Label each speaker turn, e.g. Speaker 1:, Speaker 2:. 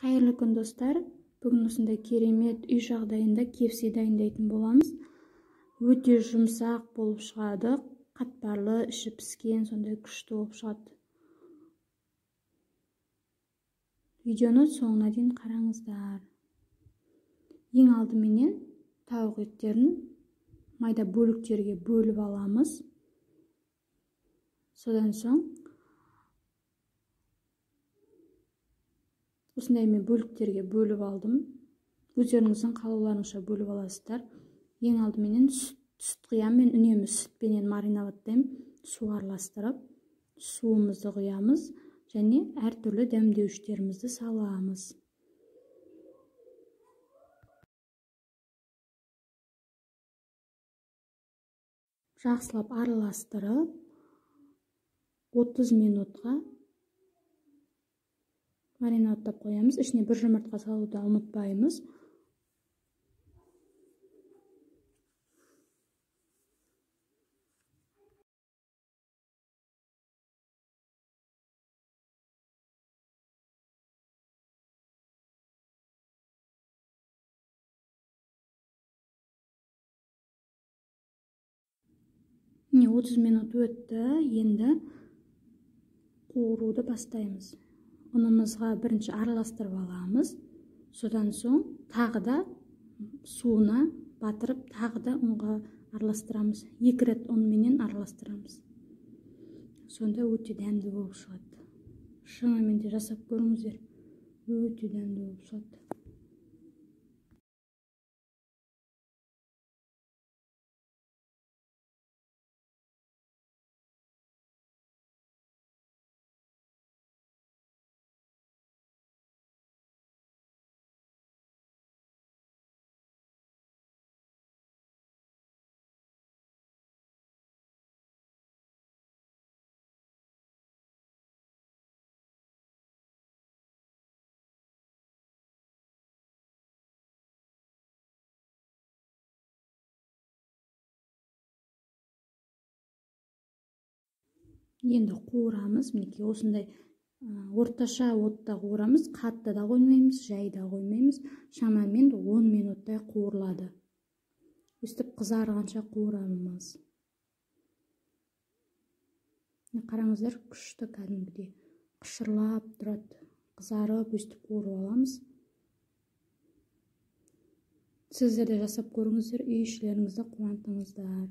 Speaker 1: Қайырлы күн, достар. Бүгін осындай керемет үй жағдайында KFC дайындайтын боламыз. Өте жұмсақ болып шығады, қатпарлы, іші піскен, сондай күшті болып шығады. Видеоны соңына дейін қараңыздар. Ең алдыменен тауық еттерін майда бөліктерге бөліп аламыз. Содан соң осындай мен бөліктерге бөліп алдым. Өздеріңіздің қалауларыңызша бөліп аласыздар. Ең алдыменен сүт құямын. Мен үнемі сүтпенен мариноваттаймын. Су араластырып, суымызды құямыз және әртүрлі дәмдеуіштерімізді саламыз. Жақсылап араластырып, 30 минутқа маринадтап қоямыз. Ішіне бір жұмыртқа салуды ұмытпаймыз. Міне, 30 минут өтті. Енді қуыруды бастаймыз. Ұнымызға бірінші араластырып аламыз. Содан соң тағы да суына батырып, тағы да ұнға араластырамыз. 2 рет ұнменен араластырамыз. Сонда өте дәмді болып шығады. Шынымен де жасап көріңіздер. Өте дәмді болып шығады. Енді қуырамыз. Мінекей осындай орташа отта қуырамыз. Қатты да қоймаймыз, жай да қоймаймыз. Шамамен 10 минуттай қуырылады. Өстіп қызарғанша қуырамыз. Қараңыздар, күшті кәдімгідей қышырлап тұрады. Қызарып өстіп қуырып аламыз. Сіздер де жасап көріңіздер, үй ішілеріңізді қуантыңыздар.